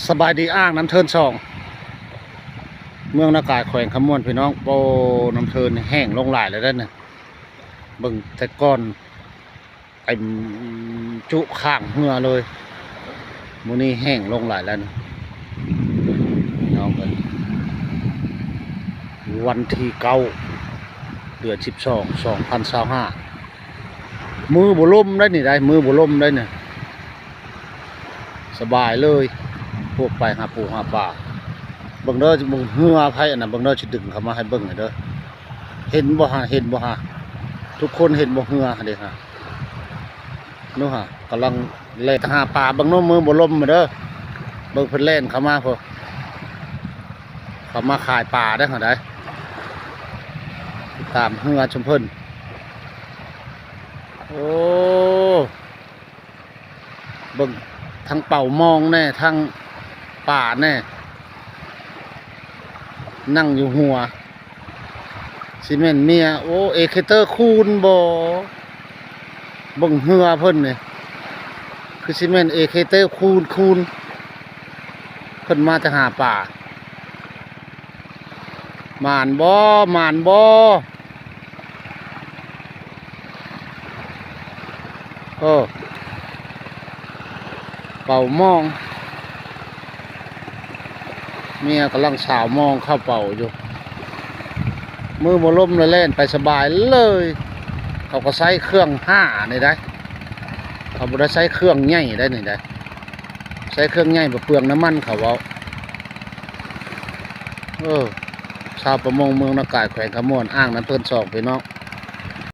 ສະບາຍດີ ອ່າງນ້ຳເທີນສອງ ເມືອງນາກາຍ ແຂວງຄຳມ່ວນ ພີ່ນ້ອງ. ໂອ້ ນ້ຳເທີນແຫ້ງລົງຫຼາຍແລ້ວເດ້ນີ້. ເບິ່ງແຕ່ກ່ອນເຕັມຈຸຂ້າງເຮືອເລີຍ, ມື້ນີ້ແຫ້ງລົງຫຼາຍແລ້ວນີ້ ພີ່ນ້ອງເອີຍ. ວັນທີເກົ້າ ເດືອນສິບສອງ ສອງພັນຊາວຫ້າ ມືບໍ່ລົມໄດ໋ນີ້ໄດ໋ ມືບໍ່ລົມໄດ໋ນີ້. ສະບາຍເລີຍ ພວກໄປຫາປູຫາປາ. ເບິ່ງເດີ ເບິ່ງເຮືອໃຜອັນນັ້ນ ເບິ່ງເດີ ຊິດຶງເຂົ້າມາໃຫ້ເບິ່ງເດີ. ເຫັນບໍ່ຫະ ເຫັນບໍ່ຫະ ທຸກຄົນເຫັນບໍ່ເຮືອເດ້ຫະ? ໂນຫະ ກຳລັງແລ່ນຫາປາ. ເບິ່ງໂນ ມືບໍ່ລົມເດີ ເບິ່ງເພິ່ນແລ່ນເຂົ້າມາພຸ້ນ ເຂົ້າມາຂາຍປາເດ້ຫະໄດ໋. ຕາມເຮືອຊຸມເພິ່ນ ໂອ້ ເບິ່ງທັງເປົາມອງແດ່ ທັງປາແດ່ ນັ່ງຢູ່ຫົວ. ຊິແມ່ນເມຍ ໂອ້ ເອເຄເຕີຄູນບໍ? ເບິ່ງເຮືອເພິ່ນນີ້ ຄືຊິແມ່ນເອເຄເຕີຄູນ ຄູນ ເພິ່ນມາແຕ່ຫາປາ. ໝານບໍ່? ໝານບໍ່? ເອີ ເປົາມອງ ເມຍກຳລັງສາວມອງເຂົ້າເປົາຢູ່. ມືບໍ່ລົມລະແລ່ນໄປສະບາຍເລີຍ. ເຂົາກໍໃຊ້ເຄື່ອງຫ້ານີ້ໄດ໋ ເຂົາບໍ່ໄດ້ໃຊ້ເຄື່ອງໃຫຍ່ໄດ໋ນີ້ໄດ໋. ໃຊ້ເຄື່ອງໃຫຍ່ບໍ່ເປືອງນ້ຳມັນ ເຂົາເວົ້າ. ເອີ ຊາວປະມົງເມືອງນາກາຍ ແຂວງຄຳມ່ວນ ອ່າງນ້ຳເທີນສອງ ພີ່ນ້ອງ.